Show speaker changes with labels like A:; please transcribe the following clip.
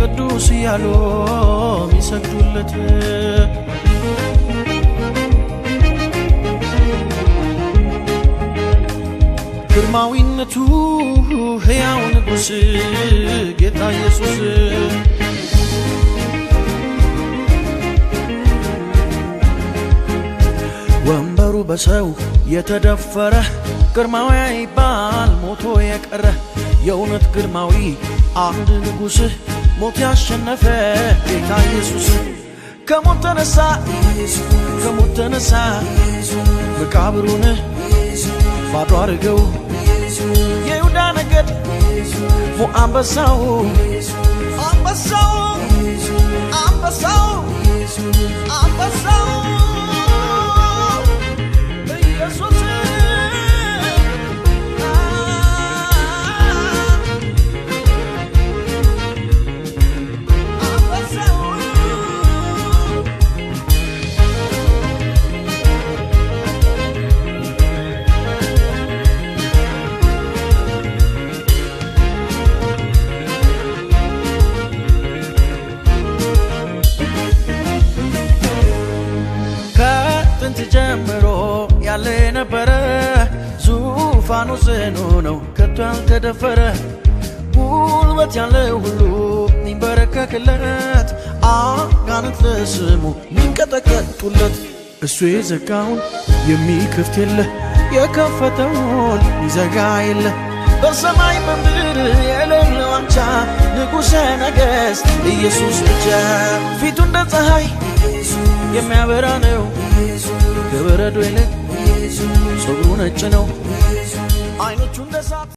A: ቅዱስ እያሉ ሚሰግዱለት። ግርማዊነቱ ሕያው ንጉሥ ጌታ ኢየሱስ። ወንበሩ በሰው የተደፈረ፣ ግርማዊ አይባል ሞቶ የቀረ፣ የእውነት ግርማዊ አንድ ንጉሥ፣ ሞት ያሸነፈ ጌታ ኢየሱስ። ከሞት ተነሳ፣ ከሞት ተነሳ፣ መቃብሩን ባዶ አድርገው። የይሁዳ ነገድ አንበሳው፣ አንበሳው፣ አንበሳው፣ አንበሳው ኢየሱስ። አንበሳው። ከጥንት ጀምሮ ያለ የነበረ፣ ዙፋኑ ጽኑ ነው ከቶ ያልተደፈረ፣ ጉልበት ያለ ሁሉ ሚንበረከክለት፣ አጋንንት ለስሙ ሚንቀጠቀጡለት። እሱ የዘጋውን የሚከፍት የለ፣ የከፈተውን ይዘጋ የለ። በሰማይ በምድር የሌለው አቻ፣ ንጉሠ ነገሥት ኢየሱስ ብቻ። ፊቱ እንደ ፀሐይ የሚያበራ ነው፣ ከበረዶ ይልቅ ፀጉሩ ነጭ ነው፣ አይኖቹ እንደ እሳት።